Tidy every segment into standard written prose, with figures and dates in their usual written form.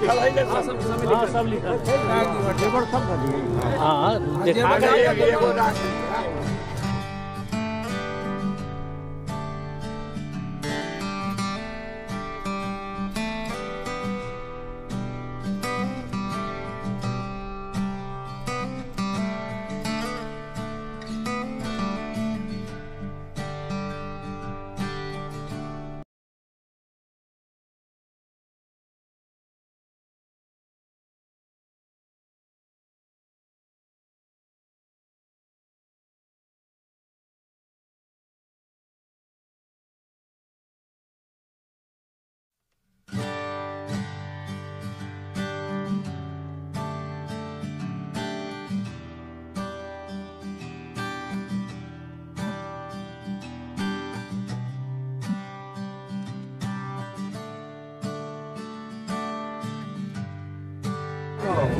लिखल है ना? सब हां सब लिखल जेवर सब दिए। हां देखा एगो राख।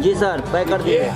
जी सर, पैक कर दिए।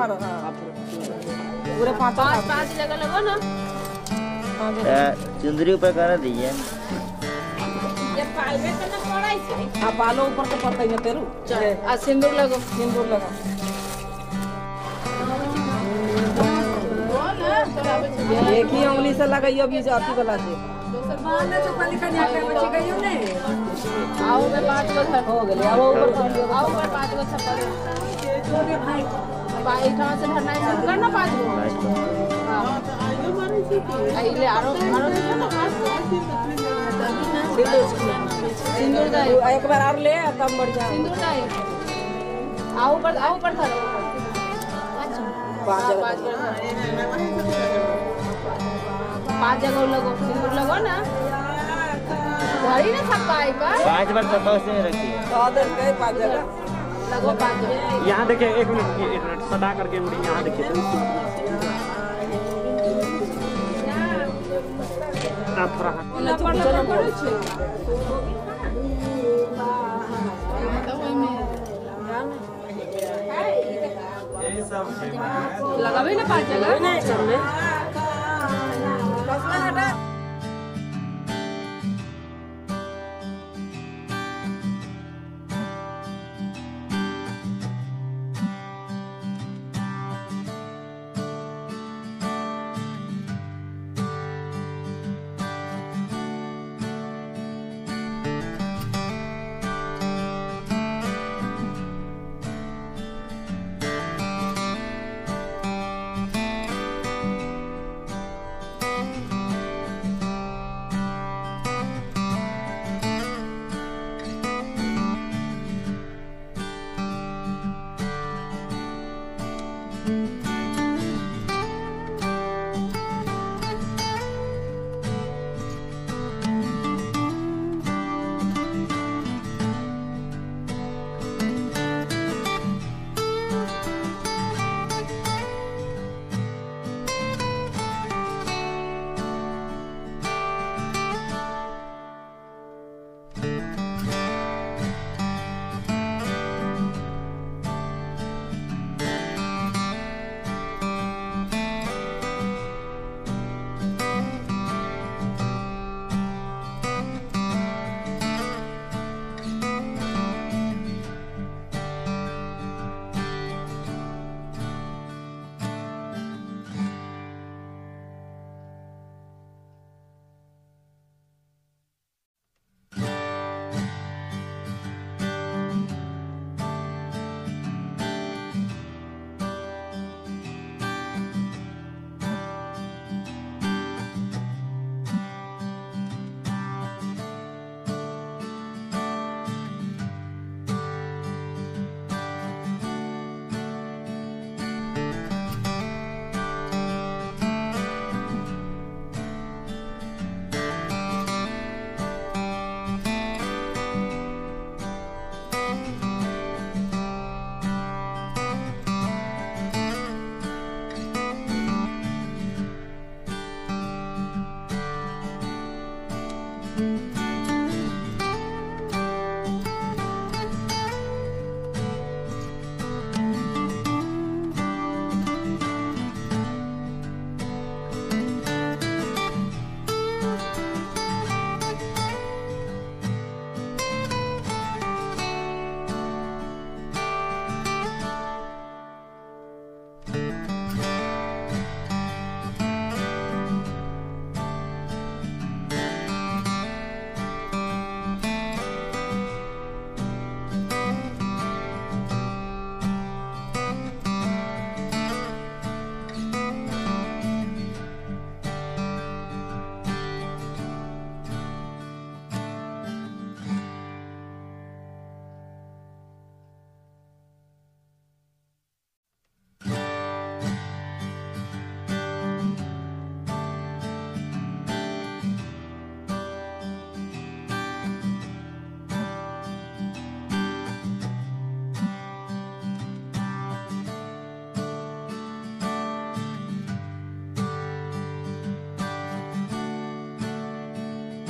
धरो। पूरे पाँच पाँच जगह लगो ना। चुंदरी ऊपर कर दीजिए। ये पालवे तो ना पड़ाई छै। हां पालो ऊपर तो पड़तै ना तेरू। चल आ सिंदूर लगो, सिंदूर लगा। एक ही उंगली से लगाइयो बीच अथी वाला से। दोसर बाल जो खाली कन्या के बच्चे गइयो ने। आओ में पांच गो हो गेलै। आओ ऊपर आओ ऊपर पांच गो छप्पर। छोटे भाई भाई कहां से भरना है शुरू करना पांच गो। हां आइयो मारै छी आइले आरो आरो ना पांच गो। सिंदूर सिंदूर दे एक बार और ले तब मर जा। सिंदूर दे आओ ऊपर धरो। पांच जगह पांच जगह लगो, सिंदूर लगो ना। धरी ना थप्पा आई पर पांच बार थप्पा उसमें रखिए। तो आदर गए पांच जगह लगो, पांच जगह। यहाँ देखिए एक मिनट सदा करके मुड़ी यहाँ देखिए आप थोड़ा लगावे ना पांच जगह नहीं सब में।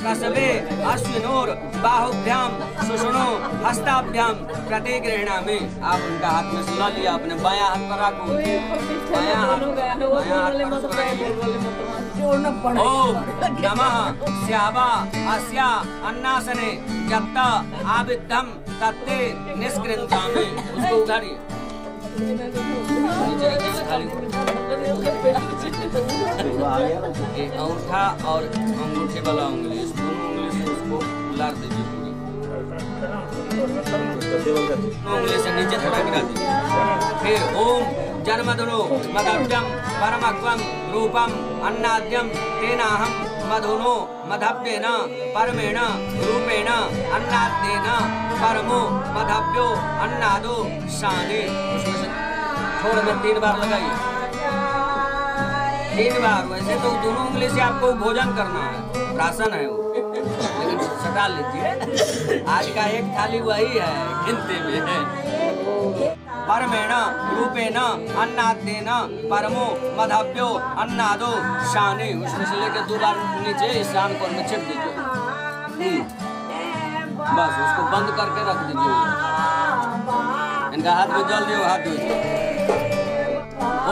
कसबे अश्विनोर बाहुभ्याम सुषुणो हस्ताभ्याम प्रतिगृहणामि। आप उनका हाथ में से ल लिया, अपने बायां हाथ पर रखो, बायां हाथ पर। ओम नमः श्यावा अस्या अन्नासने जत्त आविद्धम तत्ते निष्कृन्तामि। उसको उधारिए, नीचे रखिए थाली को। अंगूठा और अंगूठे वाला उंगली, इस दोनों उंगली से उसको उलार दीजिए पूरी। उंगली से नीचे थोड़ा गिरा दीजिए। फिर ओम जन्मदुनो मदव्यम परमग्वम रूपम अन्नाद्यम तेनाहम मधुनो मधव्येन परमेण रूपेण अन्नाद्येन परमो मधव्यो अन्नादो शाने। उसमें से थोड़े में 3 बार लगाइए, 3 बार। वैसे तो दोनों उंगली से आपको भोजन करना है, राशन है वो, लेकिन सटा लीजिए। आज का एक थाली वही है गिनती में है। परमेण रूपेण अन्नाद्येन परमो मधव्यो अन्नादो शाने। उसमें से लेकर 2 बार नीचे ईशान कोण में छिप दीजिए। बस उसको बंद करके रख दीजिए। इनका हाथ में जल दियो, हाथ धोइए।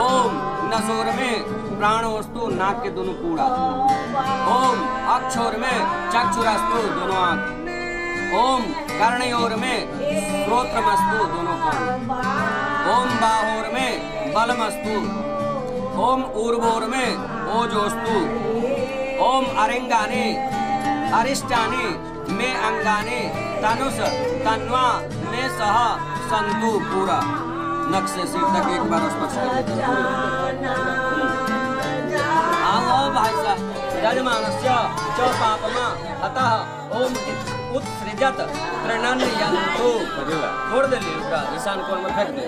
ओम नसोर में प्राणोस्तु, नाक के दोनों कूड़ा। ओम अक्षोर में चक्षुरस्तु, दोनों आंख। ओम कर्णयोर में श्रोत्रमस्तु, दोनों कान। ओम बाहोर में बलमस्तु। ओम ऊर्वोर में ओजोस्तु। ओम अरिंगाने अरिष्टाने में अंगाने तनुष तन्वा में सह संतु। पूरा नक से सिर तक एक बार स्पर्श कर दीजिए। आओ भाई साहब, यजमानस्य च पापमा अतः ओम उत्सृजत तृणन्यन्तु। छोड़ दे ओकरा ईशान कोण में फेंक दे।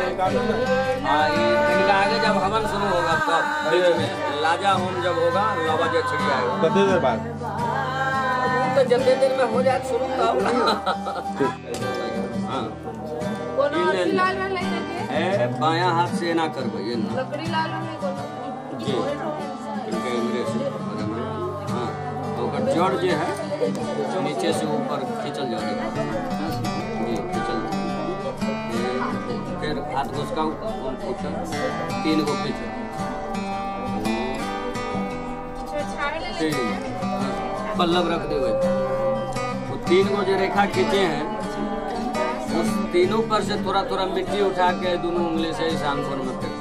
इनका आगे जब हवन शुरू होगा तब बीच में लाजा होम जब होगा, लावा जे छिड़ जाएगा। कितने देर बाद? तो जितने देर में हो जाए शुरू तब। हां कोनो अथी लाल वाला है ए बायां हाथ से ना करबै ये ना लकड़ी लाल वाला कोनो जी इनके इमरे से। हां तो ओकर जड़ जे है नीचे से ऊपर खींचल जाएगा जी, खींचल। फिर हाथ घुसकाऊ ओम खींचल, 3 गो खींचल। पल्लव रख दे वो 3 गो जो रेखा खींचे हैं उस तीनों पर से थोड़ा थोड़ा मिट्टी उठा के दोनों उंगली से ईशान कोण में फेंक।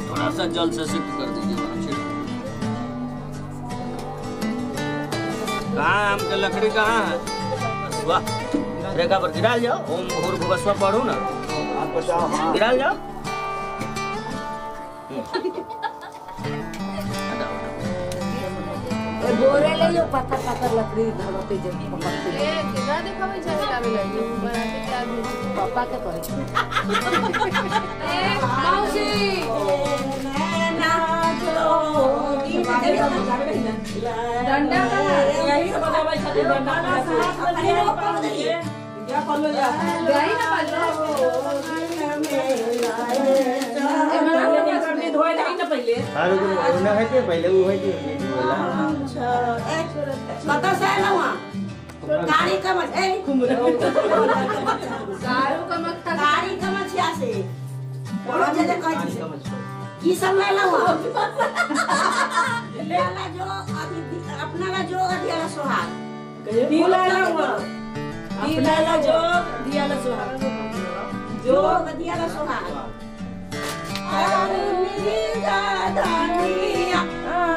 थोड़ा सा जल से सिक्त कर दीजिए वहां। कहाँ आम के लकड़ी कहाँ है? वाह रेखा पर गिरा जाओ। ओम भूर्भुवस्व पढ़ू ना, गिरा जाओ। बोरे ले यो पत्थर पत्थर लकड़ी धरते जब पकड़ते ए केना देखाबै छै लावे लगी बनाते के आदमी पापा के कहै छै। ए मौसी नैना जोगी डंडा कहाँ यही तो बताबै छै डंडा या पल्लो जा गई ना पल्लो ए धोए नहीं ना पहले। हां रुको ना है के पहले वो है के बोला कत से आएला वहां गाड़ी का मत ए गारू का मत गाड़ी का मत छिया से कोनो जे जे कहै छी की सब लेला वहां लेला जो अभी अपना ला जो दियाला सोहाग दियाला वहां अपना ला जो दियाला सोहाग जो दियाला सोहाग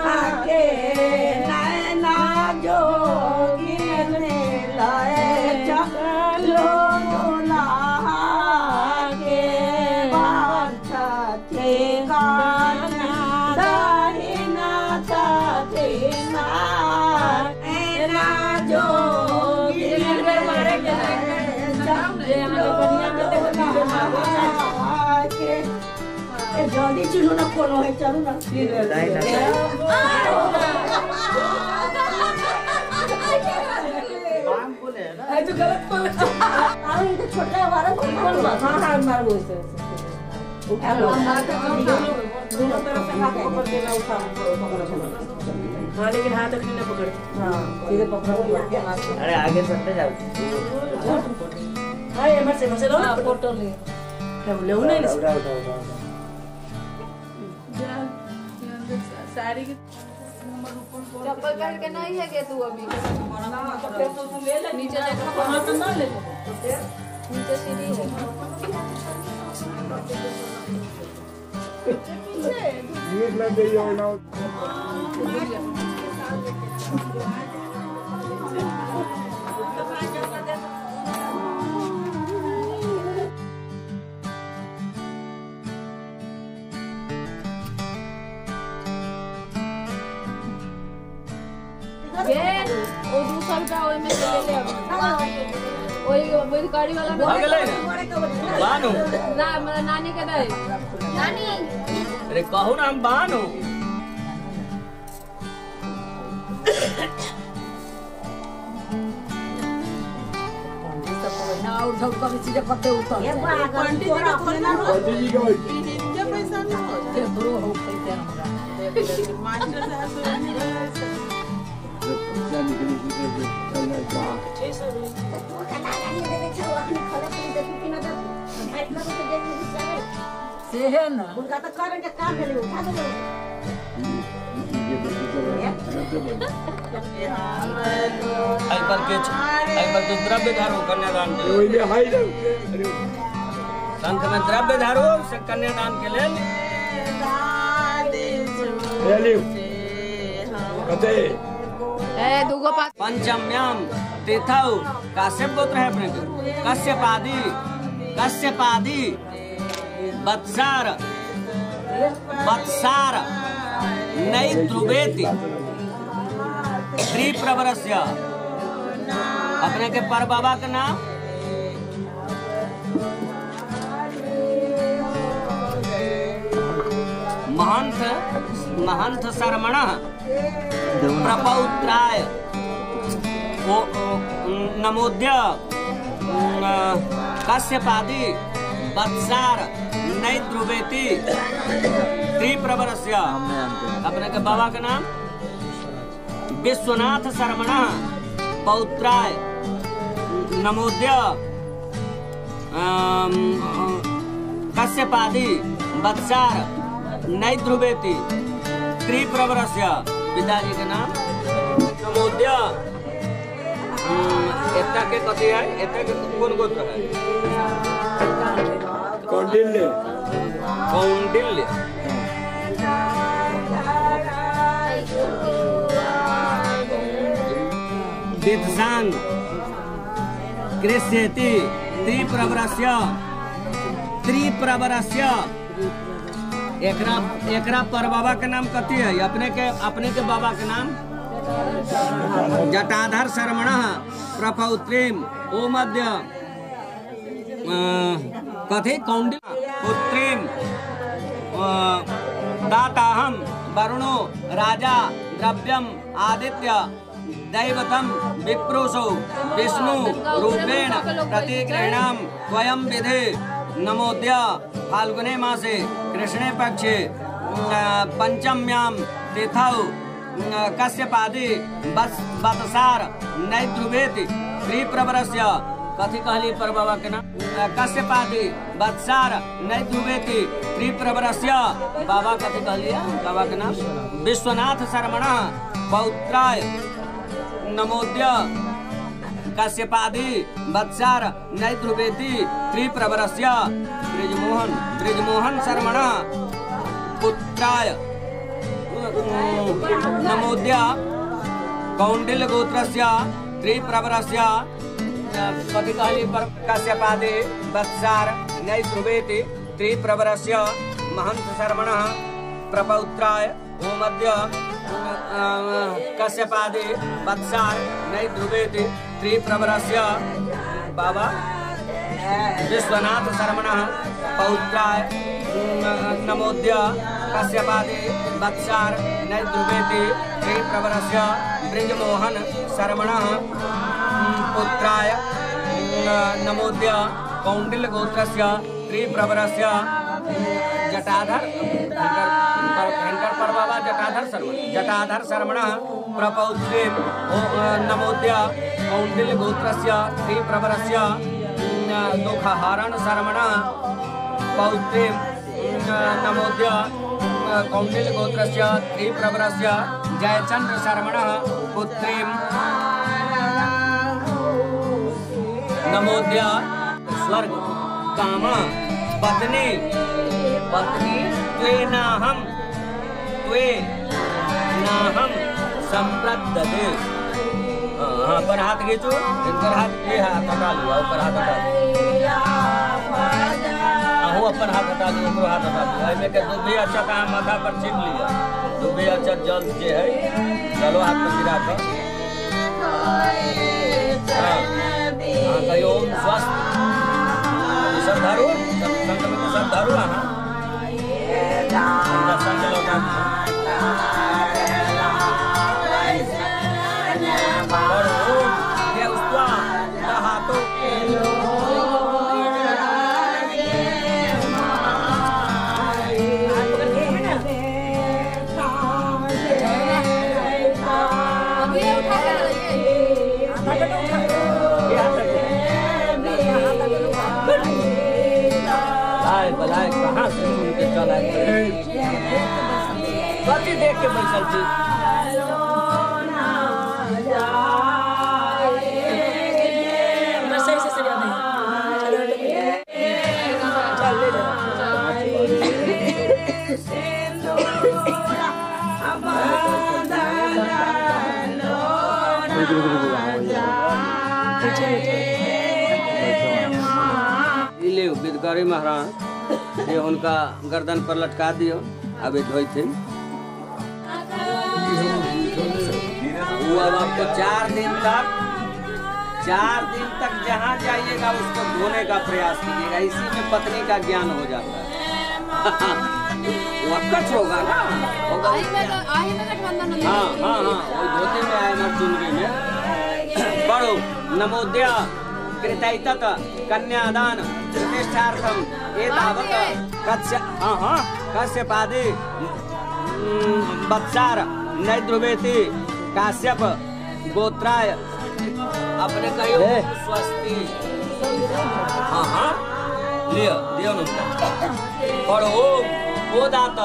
आके नैना जोगी ने लाए चलो के बाछा के गाना दाहिना चाचे नैना जोगी ने मारे के जल्दी चलू ना कोनो है चलू ना बांग बोले है ना जो गलत बोले आउ छोटका वाला कौन बा? हां हां मार वैसे उठा लो दोनों तरफ से हाथ पकड़ के ना उठा पकड़ो। हां लेकिन हाथ अखनी ना पकड़। हां सीधे पकड़ो। अरे आगे चलते जाओ। हां एमर से लो ना फोटो ले ले ले नहीं उठा उठा उठा जा साड़ी के चप्पल पहन के नहीं है के तू अभी नीचे देखो। हां तो ना ले नीचे सीढ़ी है। नीट लग गई हो ना। ये ओ 200 रुपया ओई में से ले ले अब। ओई बुधकारी वाला में हो गेलै ना बानू ना मेरा नानी के दे नानी। अरे कहू ना हम बानू। ना और सब कभी चीज पत्ते उतर ये पंडित जी का थोड़ी ना पंडित जी का इनके पैसा ना हो केकरो हो पैसा हमरा मास्टर साहब पैसा निकली चलना जा 600 तो कटा गाड़ी दे दे छौ अखनी खले पी दे पी ना दे घाट में से दे दे से है ना उनका तो कारण के काम भेलै उठा दे। आई पर के द्रव्य धारो कन्यादान के ओइ में हाय रे। शंख में द्रव्य धारो से कन्यादान के लेल कते ए दुगो पास पंचम्याम तीर्थौ काश्यप गोत्र है अपने के कश्यपादि कश्यपादि वत्सार वत्सार नई ध्रुवेति त्रिप्रवरस्य अपने के पर बाबा के नाम महंत महंत शर्मण प्रपौत्राय ओ नमोद्य कश्यपादि वत्सार नई ध्रुवेति त्रिप्रवरस्य अपने के बाबा के नाम विश्वनाथ शर्मण पौत्राय नमोद्य कश्यपादि वत्सार नई ध्रुवेति त्रिप्रवरस्य पिताजी के नाम नमोद्य एता के कथी है एता के कोन गोत्र है कौंडिल्य कौंडिल्य दित्सांग कृष्यति त्रिप्रवरस्य त्रिप्रवरस्य एकरा एकरा पर बाबा के नाम कथी है अपने के बाबा के नाम जटाधर शर्मण प्रपौत्रीम ओ मध्य कथी कौंडिल पुत्रीम दाताहम वरुणो राजा द्रव्यम आदित्य दैवतम विप्रोसौ विष्णु रूपेण प्रतिगृह्णाम त्वयं विधे नमोद्य फाल्गुने मासे कृष्णे पक्षे पंचम्याम तिथौ कश्यपादि वत्सार नैध्रुवेति त्रिप्रवरस्य कथी कहली पर बाबा के नाम कश्यपादि वत्सार नैध्रुवेति त्रिप्रवरस्य बाबा कथी कहलिए बाबा के नाम विश्वनाथ शर्मण पौत्राय नमोद्य कश्यपादि वत्सार नैध्रुवेति त्रिप्रवरस्य ब्रिजमोहन ब्रिजमोहन शर्मण पुत्राय नमोद्य कौंडिल गोत्रस्य त्रिप्रवरस्य कथी कहली पर कश्यपादि वत्सार नैध्रुवेति त्रिप्रवरस्य महंत शर्मण प्रपौत्राय ओमद्य कश्यपादि वत्सार नैध्रुवेति त्रिप्रवरस्य बाबा विश्वनाथ शर्मण पौत्राय नमोद्य कश्यपादि वत्सार नैध्रुवेति त्रिप्रवरस्य ब्रिजमोहन शर्मण पुत्राय नमोद्य कौंडिल गोत्रस्य त्रिप्रवरस्य जटाधर हिनकर परबाबा जटाधर शर्मा जटाधर शर्मणः प्रपौत्रे नमोद्य कौंडिल गोत्रस्य त्रिप्रवरस्य दुःखहरण शर्मणः पौत्रे नमोद्य कौंडिल गोत्रस्य त्रिप्रवरस्य जयचंद्र शर्मणः पुत्रीं नमोद्य स्वर्ग काम पत्नी पत्नी त्वे नाहं संप्रददे। हाँ पर हाथ खींचो, इनकर हाथ ये हाथ हटा लो, ऊपर हाथ हटा लो, अहू अपन हाथ हटा दो, ओकरो हाथ हटा दो। एहिमे के दुबे अच्छा कहाँ माथा पर छीट लिया, दुबे अच्छा जल जे है चलो हाथ पर गिरा कर। हाँ कहियो ओम स्वस्थ सब धरो, सब संग में सब धरो। हाँ संग लौटा और ओम देवस्वा हाथों बलाए कहाँ से सुन के चल आए, कथी देख के बैसल छी। विदगरी महाराज ये उनका गर्दन पर लटका दियो, अभी धोइथिन। वो अब आपको 4 दिन तक जहाँ जाइएगा उसको धोने का प्रयास कीजिएगा, इसी में पत्नी का ज्ञान हो जाता है। वक्कच होगा ना, होगा। हाँ हाँ हाँ, वो धोते में आए ना चुनरी में। पढ़ो नमोदय कृतैतत कन्यादान प्रतिष्ठार्थम एतावत कस्य हाँ हाँ कश्यपादि बत्सार नैध्रुवेति काश्यप गोत्राय अपने कहियो स्वस्ति। हाँ हाँ लियो दियो न। और ओम गोदात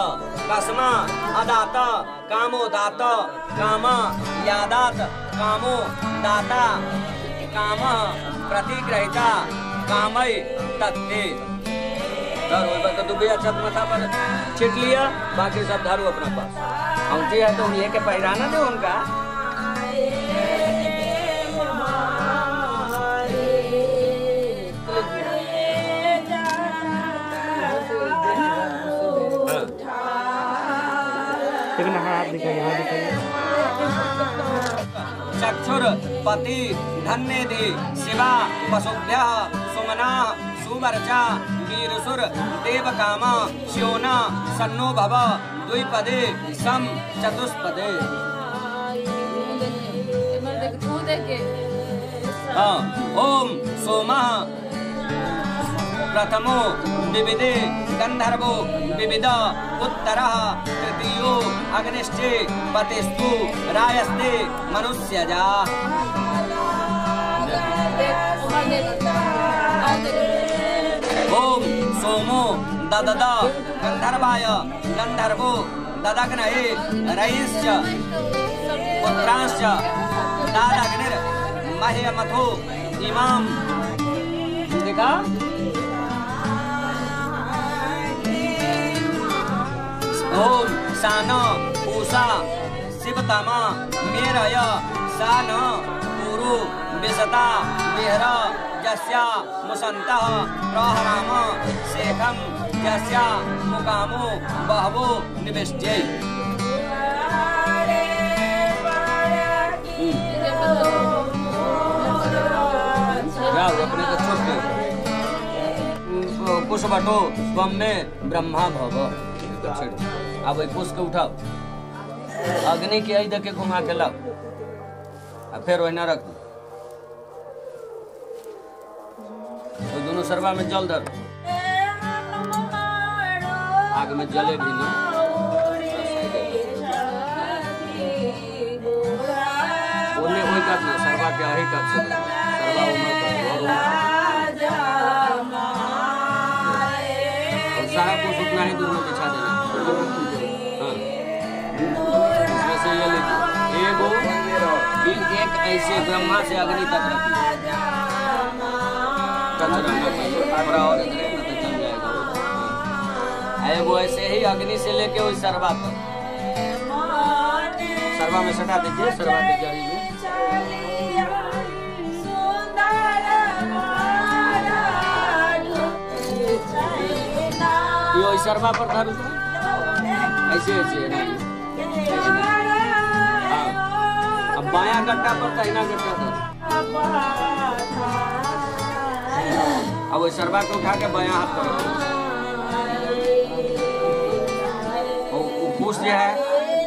कसमा अदात कामो दात कामा यादात कामो दाता काम प्रतिग्रहिता कामय तत्ते। तो दुबे अच्छा माथा पर छिट लिया, बाकी सब धारू अपना पास। औंठी है तो लेके पहराना दो उनका। चक्षुर पति धन्य शिवा पशुभ्य सुमना सुवर्चा वीरसुर देवकाम श्योना सन्नो भव द्विपदे सम चतुष्पदे। ओम सोमः प्रथमो विविधे गंधर्वो विविध उत्तरः तृतीयो अग्निश्चे पतिस्तु रायस्ते मनुष्यजा। ओम सोमो ददद गंधर्वाय गंधर्वो ददग्नये रयिश्च पुत्रांश्च दादग्निर् मह्यमथो इमाम। देखा ओम सान पूषा शिवतमा मेरय सान पुरु विशता मेहर जस्या मुसन्तः प्रहराम शेखम जस्या मुकामो बहवो निविष्टे। जाओ अपने को छोड़ दो। कुश बटो स्वम में ब्रह्मा भव। अब कुश के उठाओ, अग्नि के आई दे के घुमा के लाओ, फिर वही ना रख दो। तो दोनों दोनों सरवा में जल धर, आग में जले भी ना। ओने ओहि कात ना, सरवा के अही कात से सरवा उमर का और सारा कुछ उतना ही दूर में बिछा देना। हाँ, इसमें से ये लीजिए एगो फिर एक ऐसे ब्रह्मा से अग्नि तक रखिए, थोड़ा और इधर न तो जल जाएगा। एगो ऐसे ही अग्नि से लेके वही सरवा तक, सरवा में सटा दीजिए, सरवा के जड़ी में। ये सरवा पर धरू तो ऐसे ऐसे ना। हाँ, अब बायां गट्टा पर दाहिना गट्टा धरू। अब वो सरवा को उठा के बायां हाथ पर रखो। फूस जो है,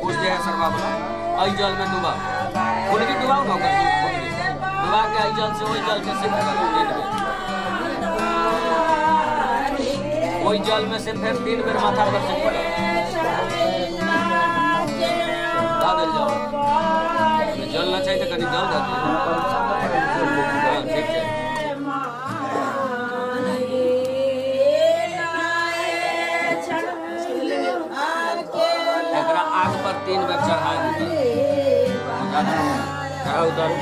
फूस जो है सरवा वाला, आई जल में डुबा, फुनगी डुबाओ ना, फुनगी डुबा के आई जल से वही जल के सिद्ध करो तीन बेर, वही जल में से फिर तीन बेर माथा पर से पड़ो धा जाओ। जल ना चाहिए तो कहीं जल धा। हाँ ठीक है। आग पर तीन बेर चढ़ाए, चढ़ाओ उतारू,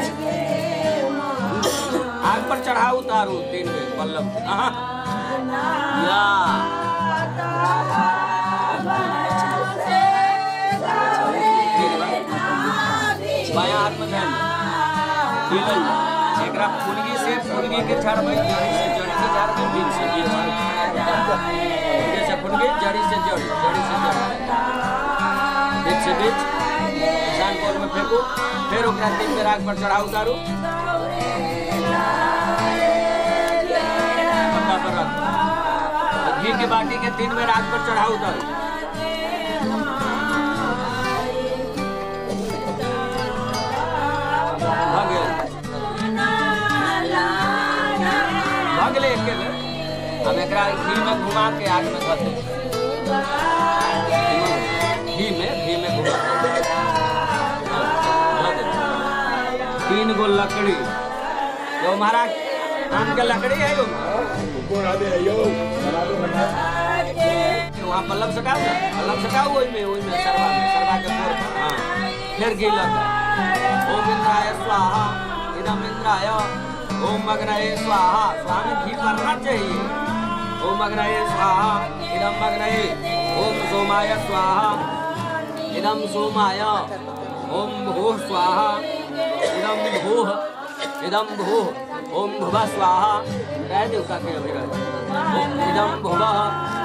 आग पर चढ़ाओ उतारू तीन बेर पल्लव। या बायां हाथ में ध्यान मिलल एकरा फुनगी से फुनगी के झाड़बै, जड़ी से जड़ी के झाड़बै, बीच से बीच, फुनगी से फुनगी, जड़ी से जड़ी, जड़ी से जड़ी, बीच से बीच, ईशान कोण में फेंकू, फिर ओकरा तीन बेर आग पर चढ़ाऊ उतारू, पत्ता पर रख। घी के बाटी के तीन बेर आग पर चढ़ाऊ उतारू। भऽ गेलै एके बेर। अब एकरा घी में घुमा के आग में धऽ दे, घी में घुमा के तीन गो लकड़ी। यो महाराज आम के लकड़ी है यो, वहाँ पल्लव सटाओ ना, पल्लव सटाओ ओहि में सरवा में, सरवा के पोर पर। हाँ, फिर घी लगा। ओम इंद्राय स्वाहा, इदम इंद्राय, ओम अग्नये स्वाहा। स्वाहा में घी पड़ना चाहिए। ओम अग्नये स्वाहा, इदम अग्नये, ओम सोमाय स्वाहा, इदम सोमाय, ओम भूः स्वाहा, इदम भूः, इदम भूः, ओम भुवः स्वाहा। रह दे उसका के अभी रह। इदम भुवः,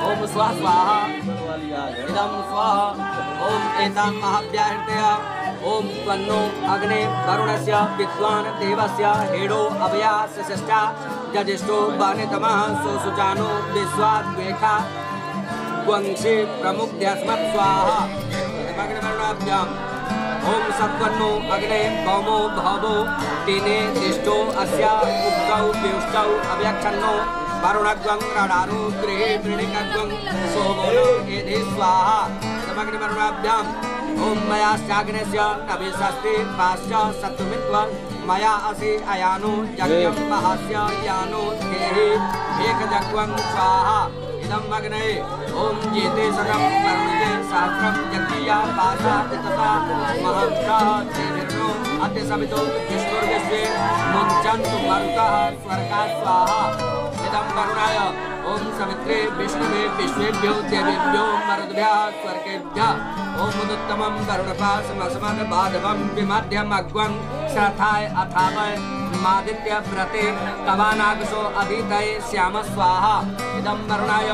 ओम स्वाहा स्वाहा, इदम स्वाहा, ओम एतां महाव्याहृतय, ओम त्वन्नो अग्ने वरुणस्य विद्वान् देवस्य हेडो अभयास्य शिष्टा जजिष्ठो वह्नितमः सोऽसुजानो विश्वाद्वेखा वंशे प्रमुग्ध्यस्मत् स्वाहा। अग्निवरुणाभ्याम् ओम सत्वन्नो अग्ने भौमो भवो तेने तिष्ठो अस्य उक्तौ व्युष्टौ अव्यक्षन्नो वरुणग्वं रणारो गृहे वृणिकग्वं सोमो एधि स्वाहा। अग्निवरुणाभ्याम् ओम मयाश्चाग्नेस्य नभिषष्टि पाश्च सत्वमित्व मया असि अयानो यज्ञं महस्य यानो देहि एकजग्वं स्वाहा। इदम् अग्नये ओम जेते शतं वरुणजे सहस्रं यज्ञिया पाशा तथा महंसः तेभिर्नो अद्य सवितो विष्णुर्विश्वे मुञ्चन्तु मरुतः स्वर्गा स्वाहा। इदं वरुणाय ओम सवित्रे विष्णुवे विश्वेभ्यो देवेभ्यो मरुद्भ्यः स्वर्गेभ्यः ओम उदुत्तमं वरुणपाशमसमद बाधवं विमध्यमग्वं श्रथाय अथावय मादित्य व्रते तवानागसो अधीतये श्याम स्वाहा। इदं वरुणाय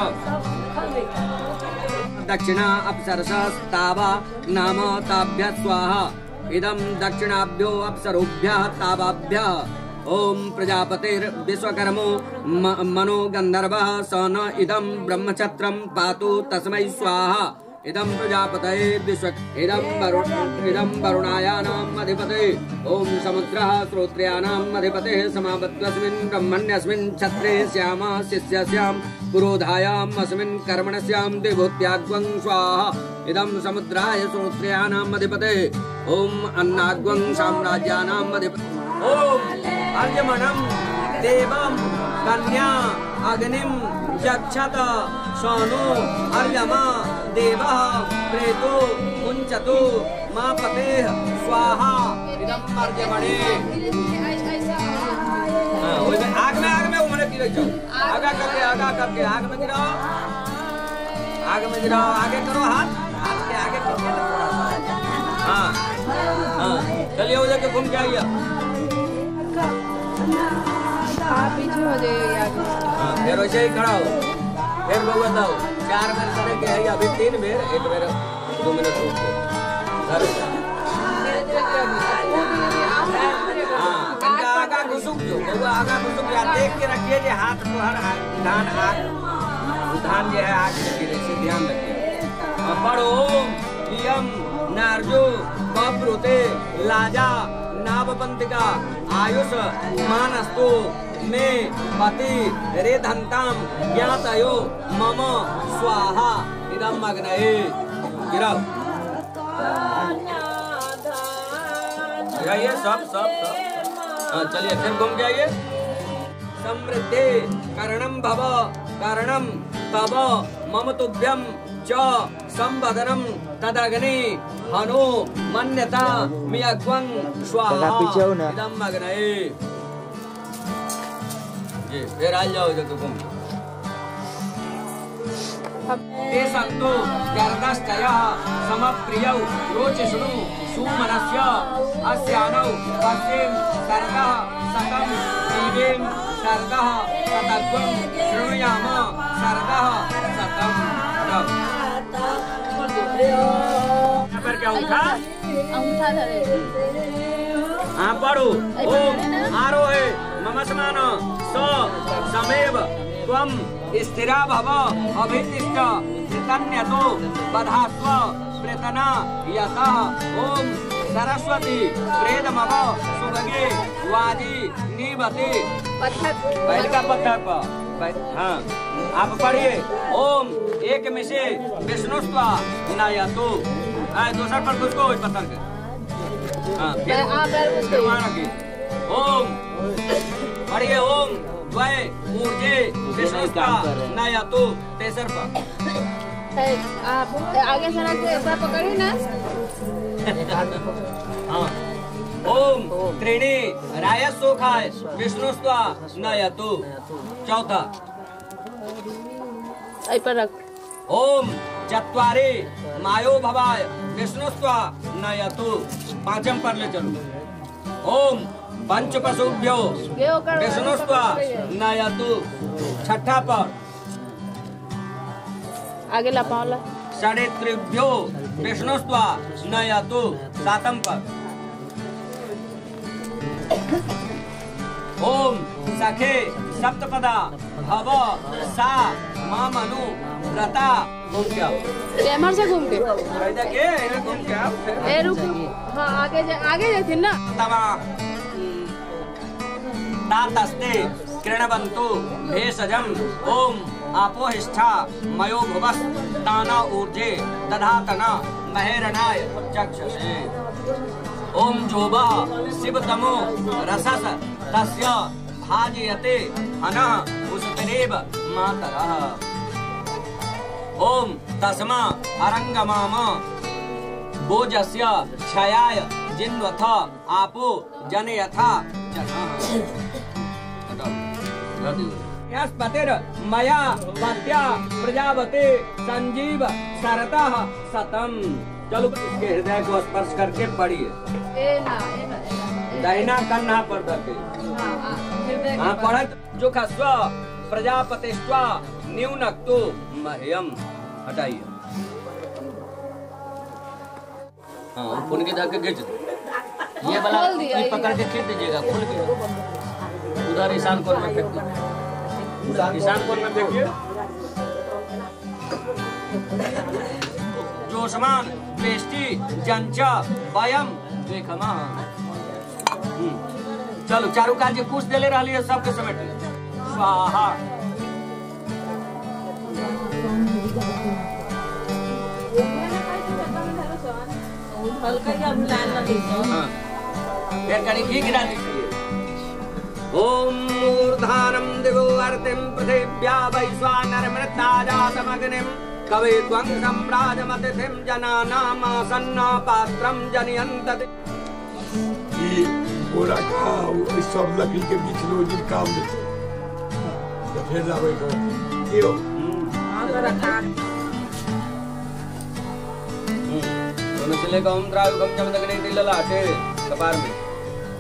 दक्षिणा अप्सरसस्तावा नाम ताभ्यः स्वाहा। इदं दक्षिणाभ्यो अप्सरोभ्यः तावाभ्यः ओम प्रजापतिर्विश्वकर्मो मनो गंधर्वः स न इदं ब्रह्मक्षत्रं पातु तस्मै स्वाहा। इदं प्रजापतये विश्व इदं वरुण इदं वरुणायानाम् अधिपते ओम समुद्रः श्रोत्र्याणाम् अधिपतेः समावत्वस्मिन् ब्रह्मण्यस्मिन् छत्रे श्यामा शिष्यस्यां पुरोधायाम् अस्मिन् कर्मणस्यां विभूत्याग्वं स्वाहा। इदं समुद्राय श्रोत्र्याणाम् अधिपतेः ओम अन्नाग्वं साम्राज्यानाम् अधिपते ओम अर्यमणं देवं कन्या अग्निं यक्षत सोनु अर्यमा देवः प्रेतो मुञ्चतु मा पतेः स्वाहा। इदं अर्यमणे। हां ओइ में आग में उमरे गिरे जाओ, आगा करके आग में गिराओ, आग में गिराओ, आगे करो हाथ, हाथ के आगे करके थोड़ा सा। हां हां चलिए उधर के घूम के आइए, आप पीछे हो जाइए आगे। हां फिर वैसे ही खड़ा हो, फिर बउआ दाओ 4 बेर करे के है, अभी 3 बेर, 1 बेर 2 मिनट रुक के। हां कनका आगा घुसुक जो बउआ आगा घुसुक जा, देख के रखिए जे हाथ तोहर धान आग धान जे है आग में गिरे से ध्यान रखिए। पढ़ो ओम इयम नार्जो बब्रुते लाजा नावपंतिका आयुष मानस्तु मे पति रेधंताम ज्ञातयो मम स्वाहा। इदं अग्नये गिराओ गिराइए सब सब सब। हाँ चलिए फिर घूम के आइए। समृद्धि करणं भव करणं तव मम तुभ्यं च संवदनं तदग्नि हनो मन्यता मियग्वं स्वाहा। इदं अग्नये। जी फिर आ जाओ इधर घूम। ते सन्तु गर्दश्चयः समप्रियौ रोचिष्णु सुमनस्य अस्यानौ पश्येम सर्गः सतं जीवेम सर्गः सतग्वं शृणुयाम सर्गः सतम्। पर क्या अंगूठा अंगूठा धरे। हाँ पढ़ो ओम आरोहे मम समान स समेव त्वं स्थिरा भव अभितिष्ठ चैतन्यतो बधास्व प्रेतना यतः। ओम सरस्वती प्रेतमव सुभगे वाजी निवते। पत्थर पहले का पत्थर पर। हाँ आप पढ़िए ओम एक मिसे विष्णुस्वा नयतु। आए दूसर पर घुसको ओइ पत्थर के। हाँ फिर वहाँ रखिए। ओम पढ़िए ओम द्वय ऊर्जे विष्णुस्वा नयतु तेसर पर। आप आगे से रख ऐसा पकड़ी ना। हाँ ओम त्रीणि रायसोखाय विष्णुस्वा नयतु चौथा। ऐ पर रख। ओम चत्वारि मायो भवाय विष्णुस्वा नयतु पांचम पर ले चलो। ओम पंच पशुभ्यो विष्णुस्वा नयतु छठा पर। आगे ला पाँव ला। षड्त्रिभ्यो विष्णुस्वा नयतु सातम पर। ओम सखे सप्तपदा भव सा मामनु व्रता। घूम के आओ कैमर से घूम के फायदा के इधर घूम के आओ। ए रुक हाँ आगे जा, आगे जाथिन ना। तवा तातस्ते कृणवन्तु भेषजम ओम आपोहिष्ठा मयो भुवस् ताना ऊर्जे दधातना महेरणाय चक्षुषे। ओम जोबः शिवतमो रसस तस्य भाजयते हनः उस्तरेव मातरः। ओम तस्मा अरंगमाम बोजस्य क्षयाय जिन्वथ आपो जनयथा जनः। मया पत्या प्रजावते संजीव शरतः शतम। चलो इसके हृदय को स्पर्श करके पढ़िए। दाहिना कन्हा पर धके। हाँ पढ़ जो खस्व प्रजापतिस्वा न्यूनक्तु मह्यम। हटाइए। हाँ फोन के धाके खींच दो। ये वाला ये पकड़ के खींच दीजिएगा खोल के। उधर ईशान कोण में फेंक दो। ईशान कोण में फेंकिए। अग्नियोष्मान द्वेष्टि जंच वयम देखमा। चलो चारू काज जे कुछ देले रहली है सबके समेट ले। स्वाहा। हाँ। फिर कनी घी गिरा दीजिए। ओम मूर्धानं दिवो अर्तिं पृथिव्या वैश्वानरमृताजातमग्निं कवे त्वं सम्राजमतिथिं जनानामासन्न पात्रं जनयन्तति। ई बोरा का सब लकड़ी के बीच में दिन काम देते तो फिर लावे को क्यों दोनों से लेकर ओम त्रायुखम जमदग्नि तिललाटे कपार में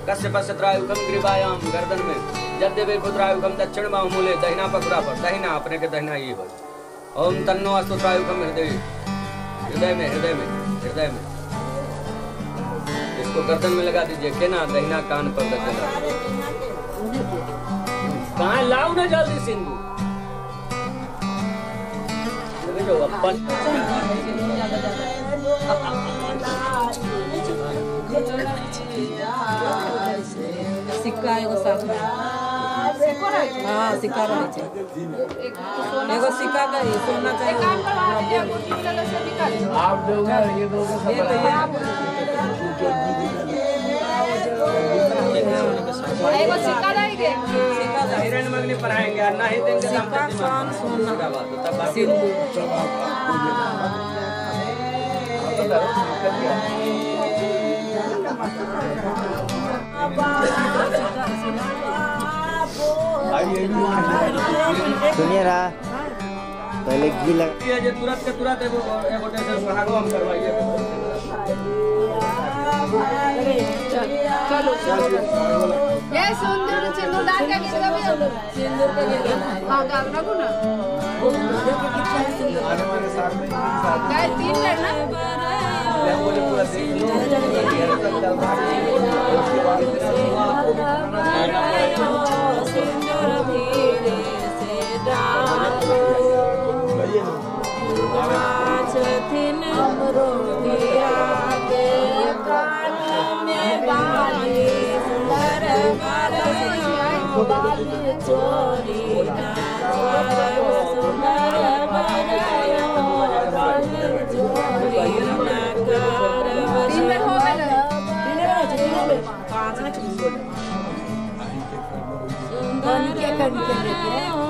कश्यप त्रायुखम ग्रीवायाम गर्दन में जद्देवे त्रायुखम दक्षिण बाहुमूले दहिना पकड़ा पर दहिना अपने के दहिना ये हो। ओम तन्नो अस्तु त्रायुखम हृदय हृदय में हृदय में हृदय में इसको गर्दन में लगा दीजिए के ना दहिना कान पर दक्षिणा कहाँ लाओ ना जल्दी सिंधु जो अपन सिक्का एगो साथ में। हाँ सिक्का रहे छे एगो सिक्का का सोना चाहिए। काम करवा दीजिए अंगूठी वाला से निकाल आप दोगे ये दोगे सब एगो सिक्का देंगे सिक्का हिरण मगनी पर आएंगे नहीं देंगे सिक्का सोन सोना सिंदूर सब आपको सुनिए ना पहले घी लगा ये जे तुरंत के तुरंत एगो एगो टेंशन सुहागो हम करवाइए। चलो ये सिंदूर सिंदूर डाल के गीत गाबी सिंदूर के गीत हां गाब ना को ना आने वाले साल में गाय तीन बार ना ले बोले पूरा देख लो सिंदूर धीरे से डालो छथिन हमरो धिया के कान में बाली सुंदर बाली चोरी सुंदर तीन बार हो गए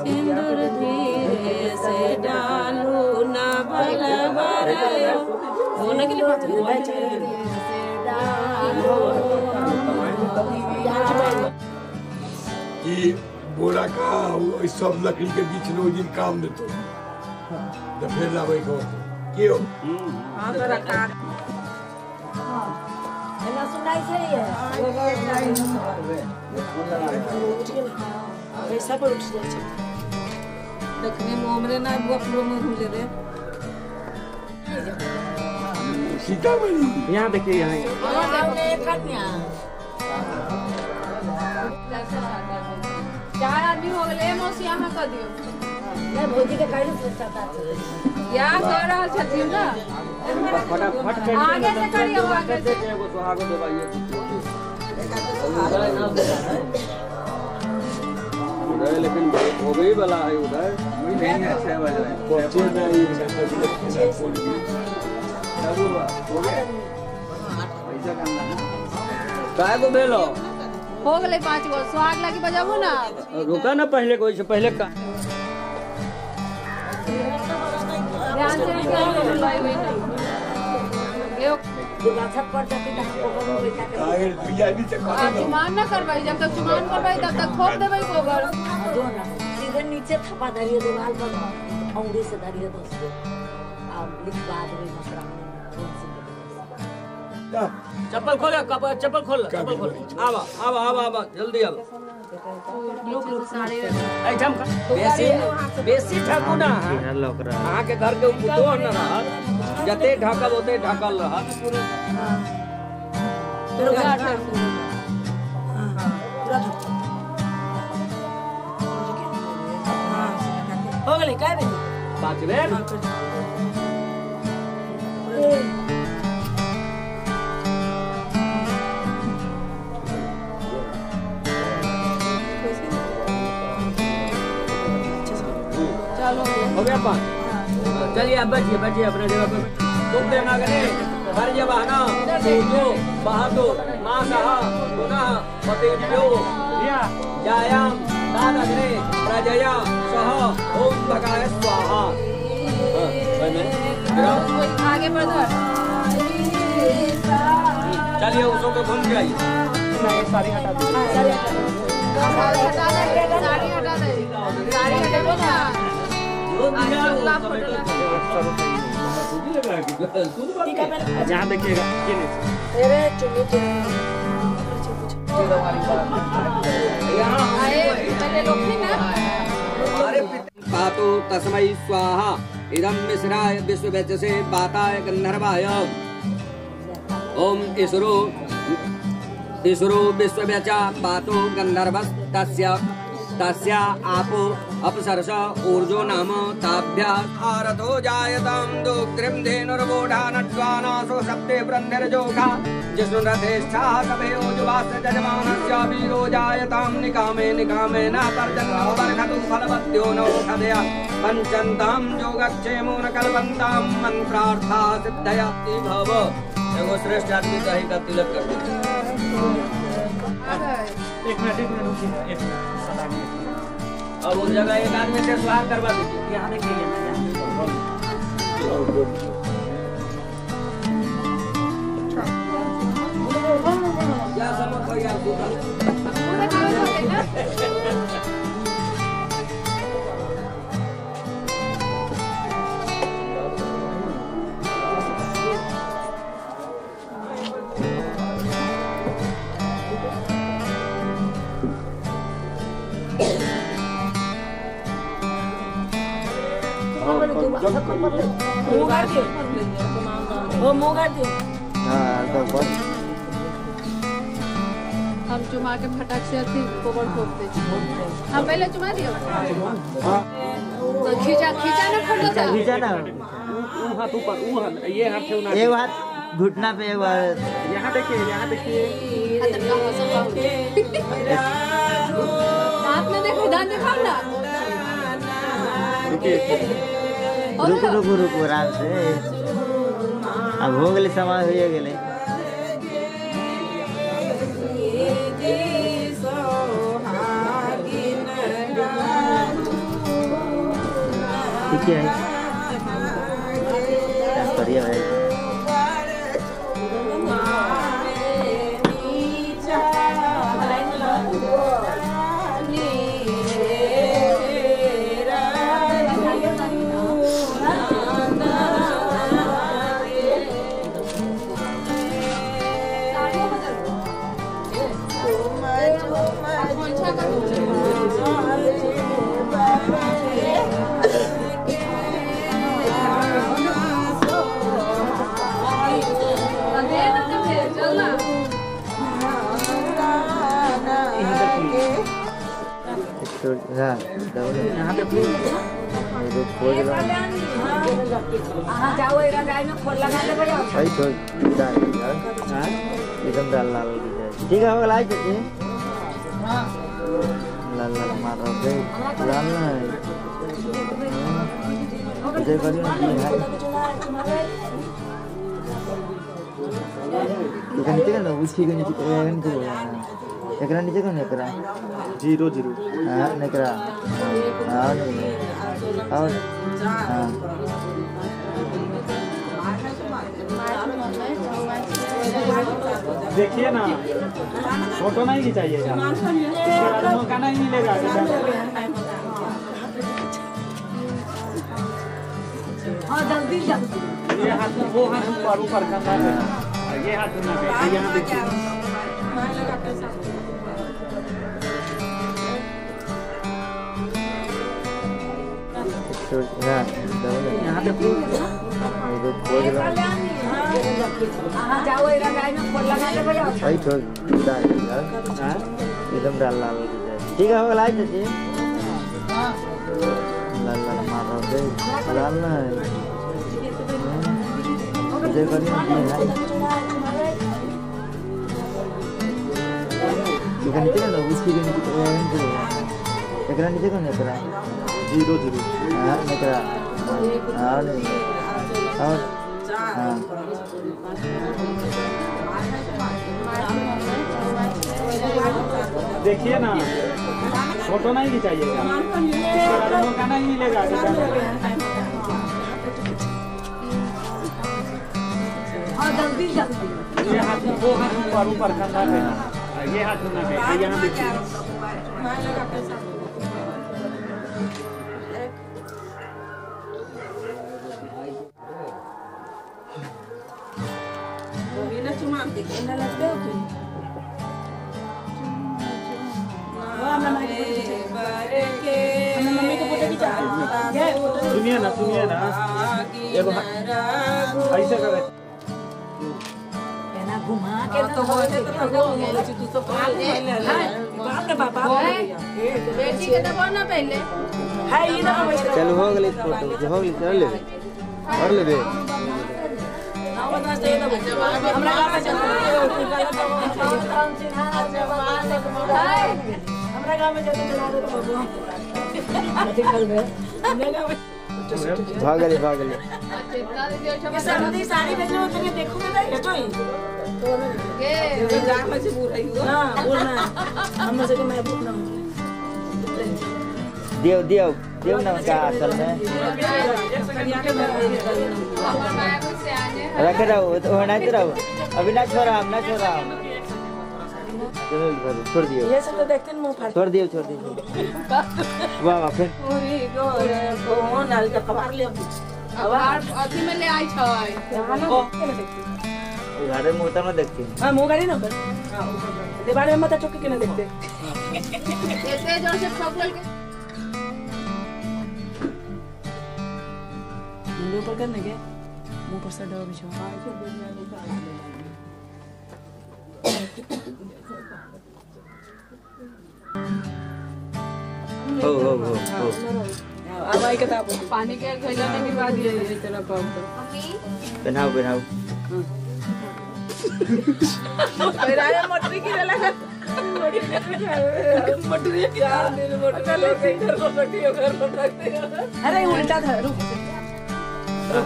सिंदूर धीरे से डालू ना बल बरयो होने के लिए से डालो। ये बोरा का सब लकड़ी के बीच में दिन काम देते तो फिर लावे को क्यों हां तो रखा ना सुनाई सही है पैसा पर उठ जाए छे देखने में हमरे ना बुआ पूरा में घुले रे सीतामढ़ी यहाँ देखिए यहाँ चार आदमी हो गए मौसी यहाँ कर दियो नहीं भौजी के काहे फुर्सत आ या कर रहल छथिन ना फटाफट आगे से करियो आगे से एगो सुहागो देवाइए उधर लेकिन हो गई वाला है उधर नहीं है 6 बज रहे हैं पहुंचे नहीं सब हो गया पैसा काम ना काय को भेलो हो गेलै 5 गो सुहाग लागी बजाबू ना रुका ना पहले कोई से पहले का ध्यान से भाई वही नहीं चुमान ना करवाई जब तक चुमान करवाई तब तक थोप देबै गोबर सीधे नीचे थपा धरिए दीवार पर अंगुली से धरिए दोस्तों आप लिखवा देबै मसरामनी चप्पल खोल चप्पल खोल चप्पल खोल आवा आवा आवा आवा जल्दी आवा लोग लोग सारे ऐठम बेसी बेसी ठाकू ना अहाँ के घर के पुतोह न रहत जते ढाकल ओते ढाकल रहत हो गेलै काय बेटी 5 बेर। हो गया पाँच। चलिए आप बैठिए बैठिए अपने जगह पर। तुम देना करे हर जो बहादो माँ सहा पुनः पतिभ्यो जायाम दादग्ने प्रजया सह ओम भगाय स्वाहा। आगे बढ़ चलिए उसको के घूम के आइए। साड़ी हटा दो, साड़ी हटा दे, साड़ी हटा दो ना। यहाँ देखिएगा पातु तस्मै स्वाहा। इदं मिश्राय विश्ववेचसे वाताय गंधर्वाय। ओम ईश्वरो ईश्वरो विश्ववेचा पातु गंधर्वस्तस्य तस्या आपो अपसर्ष ऊर्जो नाम ताभ्या आरथो जायतां दोग्ध्रिं धेनुर्वोढानड्वानासो सप्ते वृन्धिर्जोघा जिष्णुरथेष्ठा सभयोजुवास जजमानस्य वीरो जायतां निकामे निकामे न पर्जन्यो वर्धतु फलवत्यो नो खदया पञ्चन्तां योगक्षेमो न कल्पन्तां मन्त्रार्था सिद्धया भव। एगो श्रेष्ठ आदमी कहीं का तिलक कर दे। एक मिनट रुकिए, एक मिनट। अब उस जगह एक आदमी से सुधार करवा दीजिए। यहाँ देखिए, क्या समझ हो यार हम चुमा के फटाक से अथी गोबर ठोक दे। हम पहले चुमा दियो तो खींचा खींचा ना फोटो था, खींचा ना। वो हाथ ऊपर, वो हाथ, ये हाथ है ना, एक हाथ घुटना पे, एक बार यहाँ देखिए, यहाँ देखिए। दांत में देखो, दांत दिखाओ ना। रुको रुको रुको आराम से। अब हो गए समाज हो गए। ठीक है बढ़िया है। यहाँ पे एकदम लाल लाल ठीक है हो गया। लाल लाल मार लाल ना एकरा नीचे कौन एकरा जीरो जीरो हां एकरा हां और हां देखिए ना फोटो नहीं खिंचाइएगा, मौका नहीं मिलेगा। हां जल्दी जल्दी ये हाथ वो हाथ ऊपर ऊपर करना है, ये हाथ ना यहाँ देखिए। यहाँ पे एकदम लाल लाल ठीक है हो गया। लाल लाल मार लाल ना ऐसे करिए नीचे ना उसकी नीचे एकरा नीचे कौन एकरा 0 0 हां एकरा हां और हां देखिए ना फोटो नहीं खिंचाइएगा, मौका नहीं मिलेगा। जल्दी जल्दी ये हाथ वो हाथ ऊपर ऊपर कंधा पे, ये हाथ ना पे, यहाँ देखिए। सुनिए ना, सुनिए ना, ऐसे कर घुमा के तो बोले तो तू तो बाप रे बाप, बेटी के दबाओ ना पहले। है ये ना चलो हो गई फोटो, हो गई चल ले और ले बे। हमरा गांव में चल, हमरा गांव में चल बाबू भाग गए भाग गए। ये सर्दी साड़ी भेजने में तुझे देखोगे ना ये तो ही के जा मजबूर है ना बोलना हम से कि मैं बोलना देव देव देव ना का असल में रख रहो तो होना रहो अभी ना छोड़ा हम ना छोड़ा चलो छोड़ दियो ये सब तो देखते हैं मुंह फाड़ छोड़ दियो छोड़ दियो। वाह वाह फिर पूरी गोरे कोन आल के कबार ले अबार अथी में ले आई छै उधारे मुंह तो ना देखते। हां मुंह गाड़ी ना पर हां ऊपर दीवार में मत ठोक के ना देखते एते जोर से ठोकल के मुंह ऊपर करने के मुंह पर से डबा बिछा हो हो हो हो अब आई किताब पानी के घैला में गिरवा दिए ये तेरा पाव तो पहनाओ पहनाओ मेरा मटरी गिरे लगा मटरी यार मेरे मटरी लेके इधर को रखती हो घर पर रखती हो। अरे उल्टा था रुक।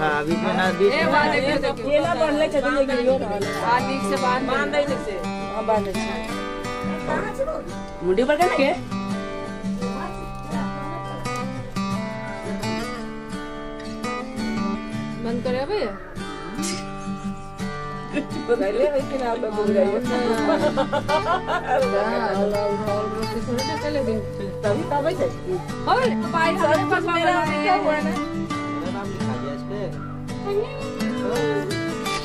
हां अभी में ना बीच ए बात देखिए ये ना बनले चली गई हो हां ठीक से बांध बांध दे से हां बांध दे मुंडी पर करना के बंद करे भैया पहले है कि ना लोग बोल रहे हैं चले दिन तभी तब है और भाई हमारे पास मेरा क्या हुआ ना मेरा नाम लिखा गया इस पे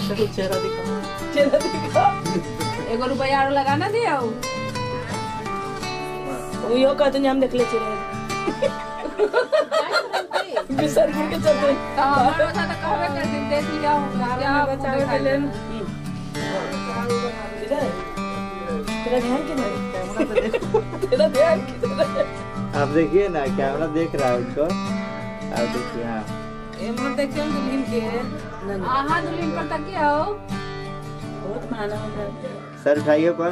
चलो चेहरा दिखा चेहरा दिखा एगो रुपया और लगाना दिया वो यो कहते हैं हम देख ले चले बिसर के चलते तो हमार बता तो कहबे कर दिन देख लिया क्या बचावे के लेन तेरा ध्यान किधर है? तेरा ध्यान किधर है? आप देखिए ना कैमरा देख रहा है उनको, आप देखिए। हाँ ए मन देखिए दुल्हन के हां दुल्हन पर तकिया हो बहुत माना हमरा सर उठाइए पर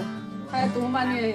है तू मानिए।